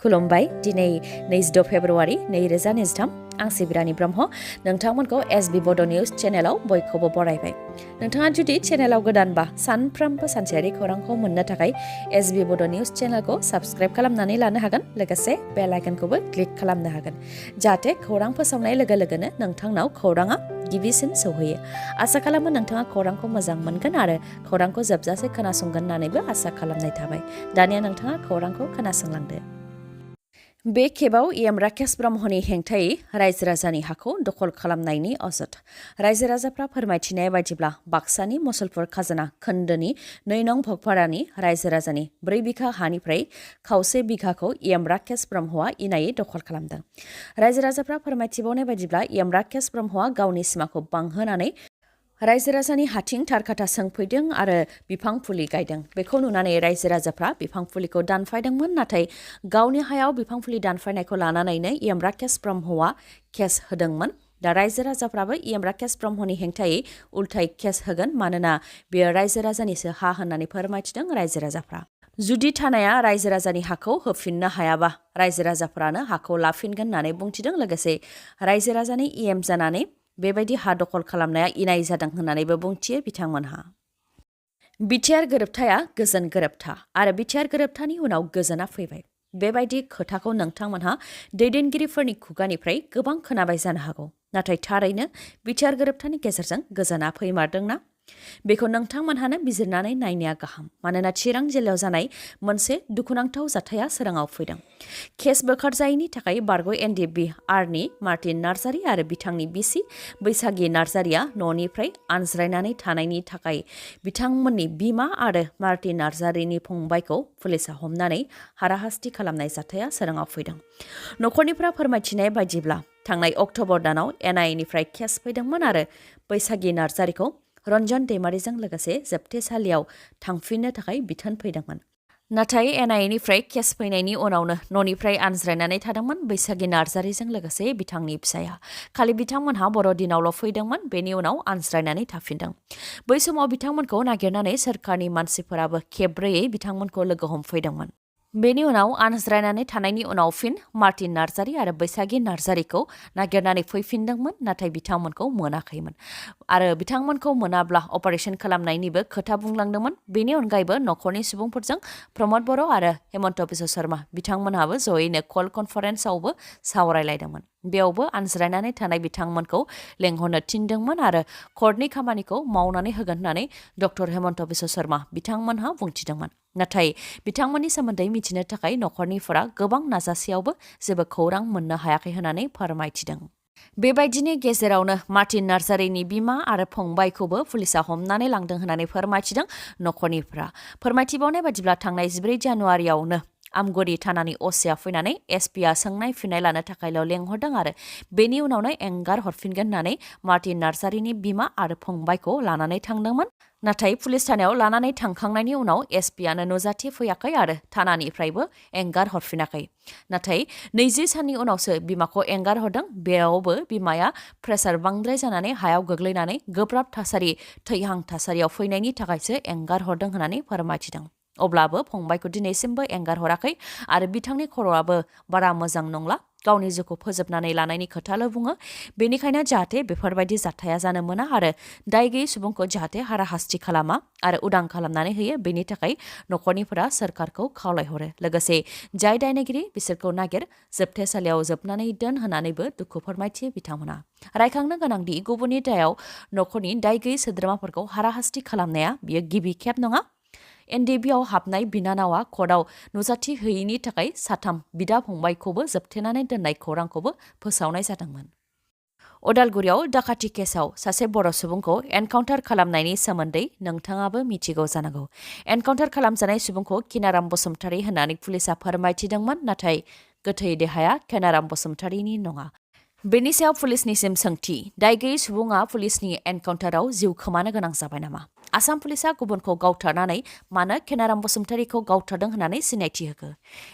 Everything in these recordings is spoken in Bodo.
खुलुमबाय दिनै 22 फेब्रुवारि 2023 आं सिबिरानि ब्रह्म नोंथांमोनखौ SB Bodo News चेनेलाव बयखौबो बरायबाय। नोंथाङा जुदि चेनेलाव गोदानबा सानफ्रोमबो सानसेयारि खौरांखौ मोननो थाखाय SB Bodo News चेनेलखौ साबस्क्राइब खालामनानै लानो हागोन लोगोसे बेल आइकनखौबो क्लिक खालामनो हागोन जाहाथे खौरां फोसावनाय लोगो लोगोनो नोंथांनाव खौराङा गिबिसिन सौहैयो। आसा खालामो नोंथाङा खौरांखौ मोजां मोनगोन आरो खौरांखौ जोबजासे खोनासंगोन होननानैबो आसा खालामनाय थाबाय। दानिया नोंथाङा खौरांखौ खोनासंलांदो। बे खेबाव राकेश ब्रह्मनि हेंथायै रायजो राजानि हाखौ दखल खालामनायनि अजद। रायजो राजाफ्रा फोरमायथिनाय बायदिब्ला बाक्सानि मुसलपुर खाजोना खोन्दोनि 2 नं भगपारानि रायजो राजानि 4 बिघा हानिफ्राय खावसे बिघाखौ राकेश ब्रह्मआ इनायै दखल खालामदों। रायजो राजाफ्रा फोरमायथिबावनाय बायदिब्ला राकेश ब्रह्मआ गावनि सिमाखौ बांहोनानै रायजो राजानि हाथिं थारखाथा सोंफैदों आरो बिफां फुलि गायदों। बेखौ नुनानै रायजो राजाफ्रा बिफां फुलिखौ दानफायदोंमोन, नाथाय गावनि हायाव बिफां फुलि दानफायनायखौ लानानैनो राकेश ब्रह्मआ केस होदोंमोन। दा रायजो राजाफ्राबो राकेश ब्रह्मनि हेंथायै उल्थायै केस होगोन, मानोना बेयो रायजो राजानिसो हा होननानै फोरमायथिदों रायजो राजाफ्रा। जुदि थानाया रायजो राजानि हाखौ होफिननो हायाबा रायजो राजाफ्रानो हाखौ लाफिनगोन होननानै बुंथिदों। लोगोसे रायजो राजानि जानानै बेबायदि हा दखल खालामनाया इनाय जादों होननानैबो बुंथियो बिथांमोनहा। बिटिआर गोरोबथाया गोजोन गोरोबथा आरो बिटिआर गोरोबथानि उनाव गोजोना फैबाय। बेबायदि खोथाखौ नोंथांमोनहा दैदेनगिरिफोरनि खुगानिफ्राय गोबां खोनाबाय जानो हागौ, नाथाय थारैनो बिटिआर गोरोबथानि गेजेरजों गोजोना फैमारदोंना? बेखौ नोंथांमोनहानो बिजिरनानै नायनाया गाहाम, मानोना चिरां जिल्लायाव जानाय मोनसे दुखुनांथाव जाथाया सोराङाव फैदों। केस बोखारजायैनि थाखाय बारग' NDBRनि मार्टिन नार्जारी आरो बिथांनि बिसि बैसागि नार्जारीया न'निफ्राय आनज्रायनानै थानायनि थाखाय बिथांमोननि बिमा आरो मार्टिन नार्जारीनि फंबायखौ पुलिसा हमनानै हाराहास्ति खालामनाय जाथाया सोराङाव फैदों। न'खरनिफ्रा फोरमायथिनाय बायदिब्ला थांनाय अक्ट'बर दानाव NIAनिफ्राय केस फैदोंमोन आरो बैसागि नार्जारीखौ रन्जन दैमारिजों लोगोसे जोबथेसालियाव थांफिननो थाखाय बिथोन फैदोंमोन। नाथाय NIAनिफ्राय केस फैनायनि उनावनो न'निफ्राय आनज्रायनानै थादोंमोन बैसागि नार्जारीजों लोगोसे बिथांनि फिसाया। खालि बिथांमोनहा बर'दिनावल' फैदोंमोन, बेनि उनाव आनज्रायनानै थाफिनदों। बै समाव बिथांमोनखौ नागिरनानै सोरखारनि मानसिफोराबो खेब्रैयै बिथांमोनखौ लोगो हमफैदोंमोन। बेनि उनाव आनज्रायनानै थानायनि उनाव फिन मार्टिन नार्जारी आरो बैसागि नार्जारीखौ नागिरनानै फैफिनदोंमोन, नाथाय बिथांमोनखौ मोनाखैमोन आरो बिथांमोनखौ मोनाब्ला अपारेशन खालामनायनिबो खोथा बुंलांदोंमोन। बेनि अनगायैबो न'खरनि सुबुंफोरजों प्रमद बर' आरो हेमन्त बिश्व शर्मा बिथांमोनहाबो जयैनो कल कनफारेन्सआवबो सावरायलायदोंमन। बेयावबो आनज्रायनानै थानाय बिथांमोनखौ लेंहरनो थिनदोंमोन आरो कर्टनि खामानिखौ मावनानै होगोन होननानै डक्टर हेमन्त बिश्व शर्मा बिथांमोनहा बुंथिदोंमोन। नाथाय बिथांमोननि सोमोन्दै मिथिनो थाखाय न'खरनिफोरा गोबां नाजासेयावबो जेबो खौरां मोननो हायाखै होननानै फोरमायथिदों। बेबायदिनि गेजेरावनो मार्टिन नार्जारीनि बिमा आरो फंबायखौबो पुलिसा हमनानै लांदों होननानै फोरमायथिदों न'खरनिफ्रा। फोरमायथिबावनाय बायदिब्ला थांनाय 14 जानुवारियावनो आमगुरि थानानि असिया फैनानै SPआ सोंनाय फिननाय लानो थाखायल' लेंहरदों आरो बेनि उनावनो एंगार हरफिनगोन होननानै मार्टिन नार्जारीनि बिमा आरो फंबायखौ लानानै थांदोंमोन। नाथाय पुलिस थानायाव लानानै थांखांनायनि उनाव SPआनो नुजाथि फैयाखै आरो थानानिफ्रायबो एंगार हरफिनाखै। नाथाय 20 साननि उनावसो बिमाखौ एंगार हरदों। बेयावबो बिमाया प्रेसार बांद्राय जानानै हायाव गोग्लैनानै गोब्राब थासारि थैहां थासारियाव फैनायनि थाखायसो एंगार हरदों होननानै फोरमायथिदों। अब्लाबो फंबायखौ दिनैसिमबो एंगार हराखै आरो बिथांनि खर'आबो बारा मोजां नंला, गावनि जिउखौ फोजोबनानै लानायनि खोथाल' बुङो। बेनिखायनो जाहाथे बेफोरबायदि जाथाया जानो मोना आरो दाय गैयै सुबुंखौ जाहाथे हाराहास्ति खालामा आरो उदां खालामनानै होयो, बेनि थाखाय न'खरनिफोरा सोरखारखौ खावलायहरो। लोगोसे जाय दायनिगिरि बिसोरखौ नागिर जोबथेसालियाव जोबनानै दोन होननानैबो दुखु फोरमायथियो बिथांमोना। रायखांनो गोनांदि गुबुननि दायाव न'खरनि दाय गैयै सोद्रोमाफोरखौ हाराहास्ति खालामनाया बियो गिबि खेब नङा। NDBआव हाबनाय बिनानावा कर्टआव नुजाथि होयैनि थाखाय 3 बिदा फंबायखौबो जोबथेनानै दोननाय खौरांखौबो फोसावनाय जादोंमोन। अदालगुरियाव डाकाति केसआव सासे बर' सुबुंखौ एनकाउन्टार खालामनायनि सोमोन्दै नोंथाङाबो मिथिगौ जानांगौ। एनकाउन्टार खालामजानाय सुबुंखौ खिनाराम बसुमतारी होननानै पुलिसा फोरमायथिदोंमोन, नाथाय गोथै देहाया खिनाराम बसुमतारीनि नङा। बेनि सायाव पुलिसनिसिम सोंथि, दाय गैयै सुबुङा पुलिसनि एनकाउन्टाराव जिउ खोमानो गोनां जाबाय नामा? आसाम पुलिसा गुबुनखौ गावथारनानै मानो खिनाराम बसुमतारीखौ गावथारदों होननानै सिनायथि होखो?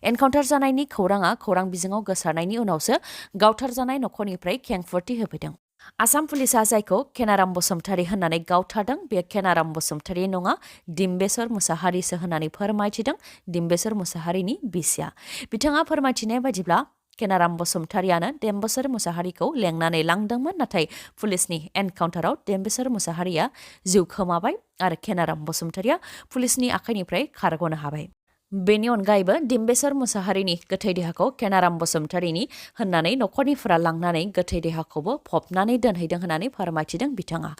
एनकाउन्टार जानायनि खौराङा खौरां बिजोङाव गोसारनायनि उनावसो गावथारजानाय न'खरनिफ्राय खेंफोरथि होफैदों। आसाम पुलिसा जायखौ केनाराम बसुमतारी होननानै गावथारदों बे केनाराम बसुमतारी नङा डिम्बेश्वर मुसाहारिसो होननानै फोरमायथिदों डिम्बेश्वर मुसाहारिनि बिसिया बिथाङा फोरमायथिनाय बायदिब्ला केनाराम बसुमतारियानो डिम्बेश्वर मुसाहारिखौ लेंनानै लांदोंमोन नाथाय पुलिसनि एनकाउन्टाराव डिम्बेश्वर मुसाहारिया जिउ खोमाबाय आरो केनाराम बसुमतारिया पुलिसनि आखाइनिफ्राय खारग'नो हाबाय बेनि अनगायैबो डिम्बेश्वर मुसाहारिनि गोथै देहाखौ केनाराम बसुमतारिनि होननानै नखरनिफोरा लांनानै गोथै देहाखौबो फबनानै दोनहैदों होननानै फोरमायथिदों बिथाङा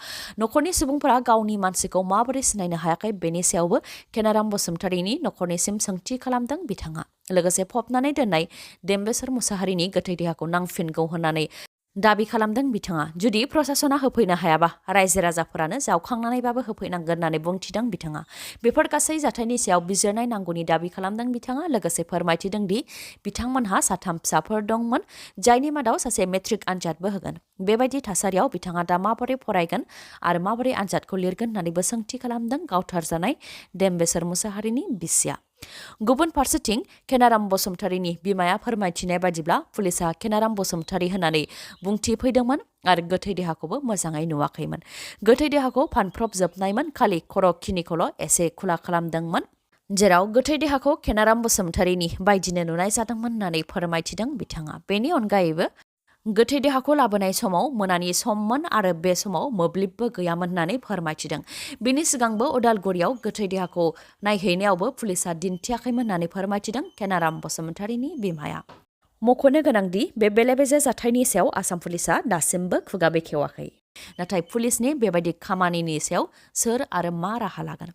नखरनि सुबुंफोरा गावनि मानसिखौ माबोरै सिनायनो हायाखै बेनि सायावबो केनाराम बसुमतारिनि नखरनिसिम सोंथि खालामदों बिथाङा लोगोसे फबनानै दोननाय डिम्बेश्वर मुसाहारिनि गोथै देहाखौ नांफिनगौ होननानै दाबि खालामदों बिथाङा जुदि प्रशासना होफैनो हायाबा रायजो राजाफोरानो जावखांनानैबाबो होफैनांगोन होननानै बुंथिदों बिथाङा बेफोर गासै जाथायनि सायाव बिजिरनाय नांगौनि दाबि खालामदों बिथाङा लोगोसे फोरमायथिदों दि बिथांमोनहा 3 फिसाफोर दंमोन जायनि मादाव सासे मेट्रिक आनजादबो होगोन बेबायदि थासारियाव बिथाङा दा माबोरै फरायगोन आरो माबोरै आनजादखौ लिरगोन होननानैबो सोंथि खालामदों गावथारजानाय डिम्बेश्वर मुसाहारिनि बिसिया गुबुन फारसेथिं केनाराम बसुमतारिनि बिमाया फोरमायथिनाय बादिब्ला पुलिसा केनाराम बसुमतारि होननानै बुंथि फैदोंमोन आरो गोथै देहाखौबो मोजाङै नुवाखैमोन गोथै देहाखौ फानफ्रबजोबनायमोन खालि खर'खिनिखौल' एसे खुला खालामदोंमोन जेराव गोथै देहाखौ केनाराम बसुमतारिनि बायदिनो नुनाय जादोंमोन होननानै फोरमायथिदों बिथाङा बेनि अनगायैबो गोथै देहाखौ लाबोनाय समाव मोनानि सममोन आरो बे समाव मोब्लिबबो गैयामोन होननानै फोरमायथिदों बेनि सिगांबो उदालगुरियाव गोथै देहाखौ नायहैनायावबो पुलिसा दिन्थियाखैमोन होननानै फोरमायथिदों केनाराम बसुमतारिनि बिमाया मख'नो गोनांदि बे बेले-बेजे जाथायनि सायाव आसाम पुलिसा दासिमबो खुगा बेखेवाखै नाथाय पुलिसनि बेबायदि खामानिनि सायाव सोर आरो मा राहा लागोन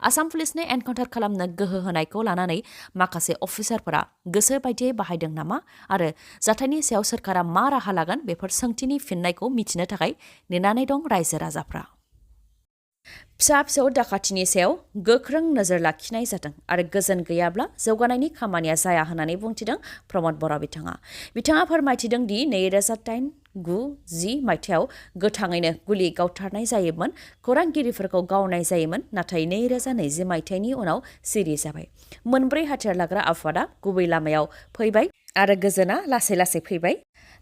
आसाम पुलिसनि एनकाउन्टार खालामनो गोहो होनायखौ लानानै माखासे अफिसारफोरा गोसो बायदियै बाहायदों नामा आरो जाथायनि सायाव सोरखारा मा राहा लागोन बेफोर सोंथिनि फिननायखौ मिथिनो थाखाय नेनानै दं रायजो राजाफ्रा फिसा फिसौ दाखाथिनि सायाव गोख्रों नोजोर लाखिनाय जादों आरो गोजोन गैयाब्ला जौगानायनि खामानिया जाया होननानै बुंथिदों प्रमद बर' बिथाङा फोरमायथिदों दि 2008-9-10 मायथाइयाव गोथाङैनो गुलि गावथारनाय जायोमोन खौरांगिरिफोरखौ गावनाय जायोमोन नाथाय 2020 मायथाइनि उनाव सिरि जाबाय मोनब्रै हाथियार लाग्रा आफादा गुबै लामायाव फैबाय आरो गोजोना लासै लासै फैबाय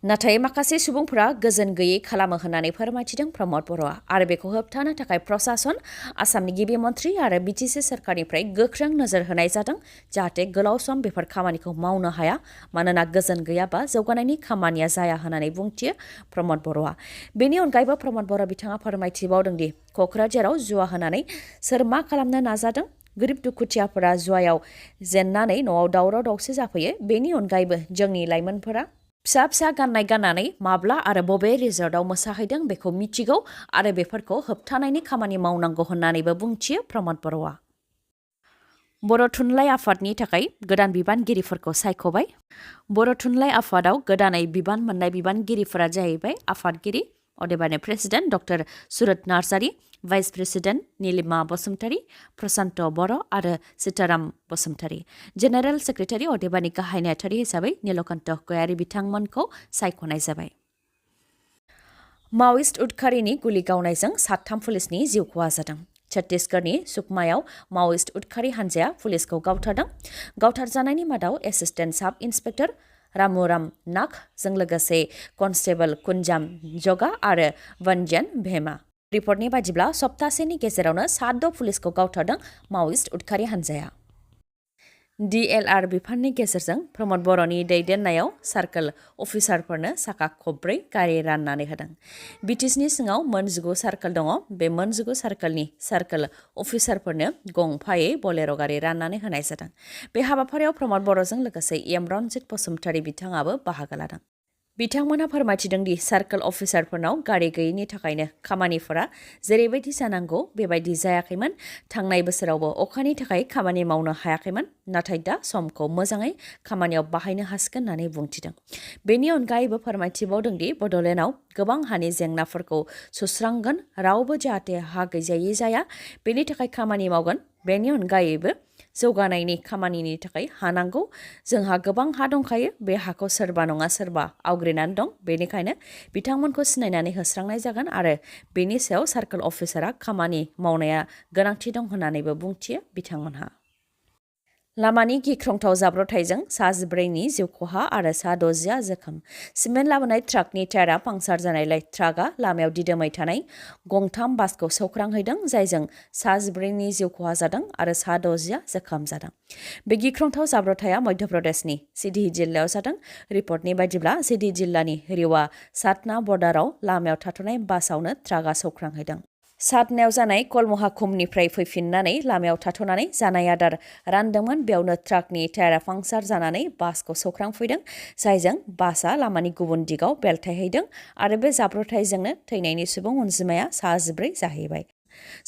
नाथाय माखासे सुबुंफोरा गोजोन गैयै खालामो होननानै फोरमायथिदों प्रमद बर'आ आरो बेखौ होबथानो थाखाय प्रशासन आसामनि गिबि मन्थ्रि आरो बिटिसि सरकारनिफ्राय गोख्रों नोजोर होनाय जादों जाहाथे गोलाव सम बेफोर खामानिखौ मावनो हाया मानोना गोजोन गैयाबा जौगानायनि खामानिया जाया होननानै बुंथियो प्रमद बर'आ बेनि अनगायैबो प्रमद बर' बिथाङा फोरमायथिबावदों दि क'क्राझाराव जुवा होनानै सोर मा खालामनो नाजादों गोरिब दुखुथियाफोरा जुवायाव जेननानै न'आव दावराव दावसि जाफैयो बेनि अनगायैबो जोंनि लाइमोनफोरा फिसा फिसा गाननाय गाननानै माब्ला आरो बबे रिजर्टआव मोसाहैदों बेखौ मिथिगौ आरो बेफोरखौ होबथानायनि खामानि मावनांगौ होननानैबो बुंथियो प्रमद बर'आ बर' थुनलाइ आफादनि थाखाय गोदान बिबानगिरिफोरखौ सायख'बाय बर' थुनलाइ आफादाव गोदानै बिबान मोननाय बिबानगिरिफोरा जाहैबाय आफादगिरि अदेबानि प्रेसिडेन्ट डक्टर सुरत नार्जारी भाइस प्रेसिडेन्ट नीलिमा बसुमतारी प्रशान्त बर' आरो सीताराम बसुमतारी जेनेरेल सेक्रेटारि अदेबानि गाहाय नेहाथारि हिसाबै नीलकण्ठ गयारी बिथांमोनखौ सायख'नाय जाबाय माओइस्ट उदखारिनि गुलि गावनायजों 3 पुलिसनि जिउ खहा जादों छत्तीसगढ़नि सुकमायाव माओइस्ट उदखारि हान्जाया पुलिसखौ गावथारदों गावथारजानायनि मादाव एसिस्टेन्ट साब इन्सपेक्टर रामुराम नाग जों लोगोसे कन्स्टेबल कुन्जाम जगा आरो वनजेन भेमा रिपर्टनि बादिब्ला सप्तासेनि गेजेरावनो 7 पुलिसखौ गावथारदों माओइस्ट उदखारि हान्जाया DLR बिफाननि गेजेरजों प्रमद बर'नि दैदेननायाव सार्कल अफिसारफोरनो साखा खब्रै गारि राननानै होदों बिटिसिनि सिङाव 19 सार्कल दङ बे 19 सार्कलनि सार्कल अफिसारफोरनो गंफायै बलेर' गारि राननानै होनाय जादों बे हाबाफारियाव प्रमद बर'जों लोगोसे रन्जित बसुमतारी बिथाङाबो बाहागो लादों बिथांमोनहा फोरमायथिदों दि सार्कल अफिसारफोरनाव गारि गैयैनि थाखायनो खामानिफोरा जेरैबायदि जानांगौ बेबायदि जायाखैमोन थांनाय बोसोरावबो अखानि थाखाय खामानि मावनो हायाखैमोन नाथाय दा समखौ मोजाङै खामानियाव बाहायनो हासिगोन होननानै बुंथिदों बेनि अनगायैबो फोरमायथिबावदों दि बड'लेण्डआव गोबां हानि जेंनाफोरखौ सुस्रांगोन रावबो जाहाथे हा गैजायै जाया बेनि थाखाय खामानि मावगोन बेनि अनगायैबो जौगानायनि खामानिनि थाखाय हा नांगौ जोंहा गोबां हा दंखायो बे हाखौ सोरबा नङा सोरबा आवग्रिनानै दं बेनिखायनो बिथांमोनखौ सिनायनानै होस्रांनाय जागोन आरो बेनि सायाव सार्कल अफिसारा खामानि मावनाया गोनांथि दं होननानैबो बुंथियो बिथांमोनहा लामानि गिख्रंथाव जाब्रबथायजों सा 14नि जिउ खहा आरो सा 60 जोखोम। सिमेन्ट लाबोनाय ट्राकनि टायारा पांचार जानायलाय ट्राकआ लामायाव दिदोमै थानाय गंथाम बासखौ सौख्रांहैदों, जायजों सा 14नि जिउ खहा जादों आरो सा 60 जोखोम जादों। बे गिख्रंथाव जाब्रबथाया मध्य प्रदेशनि सिधी जिल्लायाव जादों। रिपर्टनि बायदिब्ला सिधी जिल्लानि रिवा सातना बर्डाराव लामायाव थाथ'नाय बासावनो ट्राकआ सौख्रांहैदों। सातनायाव जानाय कलमहाकुमनिफ्राय फैफिननानै लामायाव थाथ'नानै जानाय आदार रानदोंमोन। बेयावनो ट्राकनि टायारा पांचार जानानै बासखौ सौख्रांफैदों, जायजों बासआ लामानि गुबुन दिगाव बेलथायहैदों आरो बे जाब्रबथायजोंनो थैनायनि सुबुं अनजिमाया सा 14 जाहैबाय।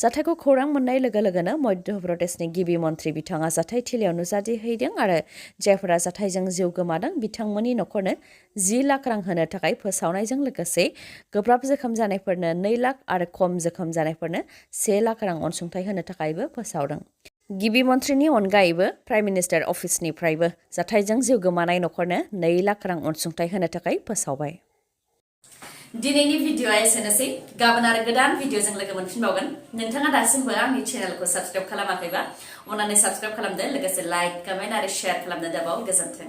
जाथायखौ खौरां मोननाय लोगो लोगोनो मध्य प्रदेशनि गिबि मन्थ्रि बिथाङा जाथायथिलियाव नुजाथिहैदों आरो जायफोरा जाथायजों जिउ गोमादों बिथांमोननि न'खरनो 10 लाख रां होनो थाखाय फोसावनायजों लोगोसे गोब्राब जोखोम जानायफोरनो 2 लाख आरो खम जोखोम जानायफोरनो 1 लाख रां अनसुंथाइ होनो थाखायबो फोसावदों। गिबि मन्थ्रिनि अनगायैबो प्राइम मिनिस्टार अफिसनिफ्रायबो जाथायजों जिउ गोमानाय न'खरनो 2 लाख रां अनसुंथाइ होनो थाखाय फोसावबाय। दिनैनि भिडिअ'आ एसेनोसै। गाबोन आरो गोदान भिडिअ'जों लोगो मोनफिनबावगोन। नोंथाङा दासिमबो आंनि चेनेलखौ साबस्क्राइब खालामाखैबा अन्नानै साबस्क्राइब खालामदो, लोगोसे लाइक, कमेन्ट आरो शेयार खालामनो दाबाव। गोजोन्थों।